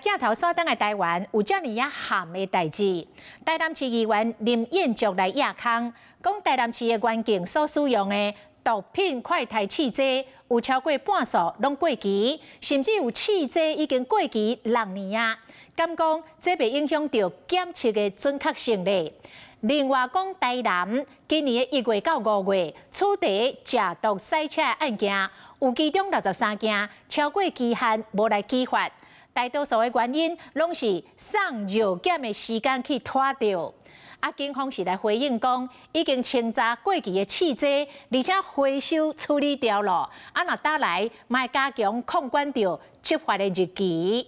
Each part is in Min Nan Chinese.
鏡頭所等的台灣有遮爾仔譀的代誌。台南市議員林彥卓來掖空，講台南市的環境所使用的毒品快篩試劑有超過半數攏過期，甚至有試劑已經過期6年啊！敢講這袂影響著檢測的準確性咧？另外講台南今年的1月到5月，取締食毒洗車案件，有其中63件超過期限無來舉發，大多數的原因攏是送藥檢的時間去拖著。啊，警方是來回應講，已經清查過期的試劑，而且回收處理掉了。啊，若打來，嘛會加強控管著執法的日期。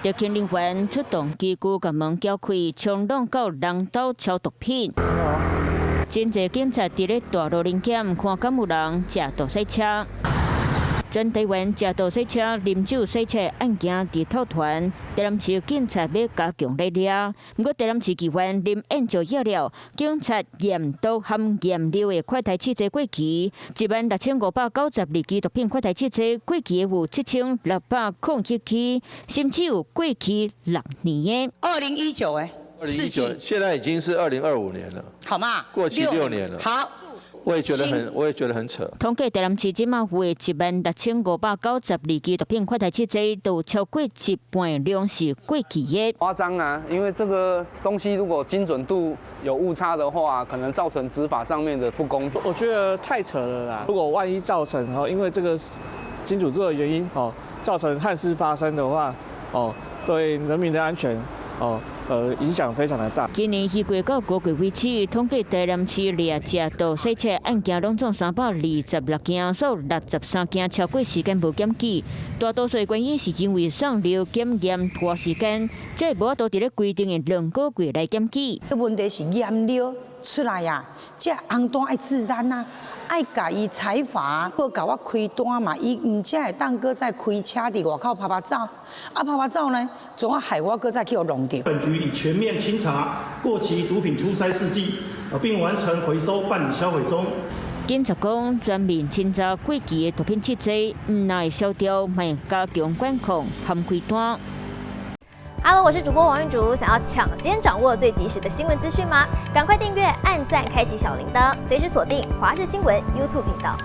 特勤人員出動機具，共門撬開，衝攏到人兜抄毒品。真濟警察佇咧大路臨檢，看敢有人食毒洗車。全台灣食毒洗車、啉酒洗車案件佇透傳，台南市警察欲加強來抓。毋過台南市議員林彥卓臆料，警察驗毒含驗尿的快篩試劑過期，16,592支毒品快篩試劑過期的有7601支，甚至有過期6年的。2019哎，2019，現在已經是2025年了，好嘛？過期六年了。好。我也覺得很扯。統計台南市這馬有的16,592支毒品快篩試劑，都超過一半攏是過期的。誇張啊！因為這個東西如果精準度有誤差的話，可能造成執法上面的不公平。我覺得太扯了啦！如果萬一造成哦，因為這個精準度的原因哦，造成憾事發生的話，哦，對人民的安全哦，影響非常的大。今年1月到5月為止，統計台南市掠食毒洗車案件攏總326件，所有63件超過時間無檢舉。大多數的原因是因為送尿檢驗拖時間，這無法度佇咧規定的2個月來檢舉。問題是驗尿出來啊，這紅單愛治單啊，愛共伊裁罰，無共我開單嘛，伊毋才會當閣再開車佇外口趴趴走，啊趴趴走呢，總啊害我閣再去予弄著。本局已全面清查過期毒品初篩試劑，並完成回收辦理銷毀中。警察講，全面清查過期的毒品試劑，毋但會消掉，嘛會加強管控和開單。 Hello，我是主播王玉竹，想要搶先掌握最及時的新聞資訊嗎？趕快訂閱、按讚、開啟小鈴鐺，隨時鎖定華視新聞 YouTube 頻道。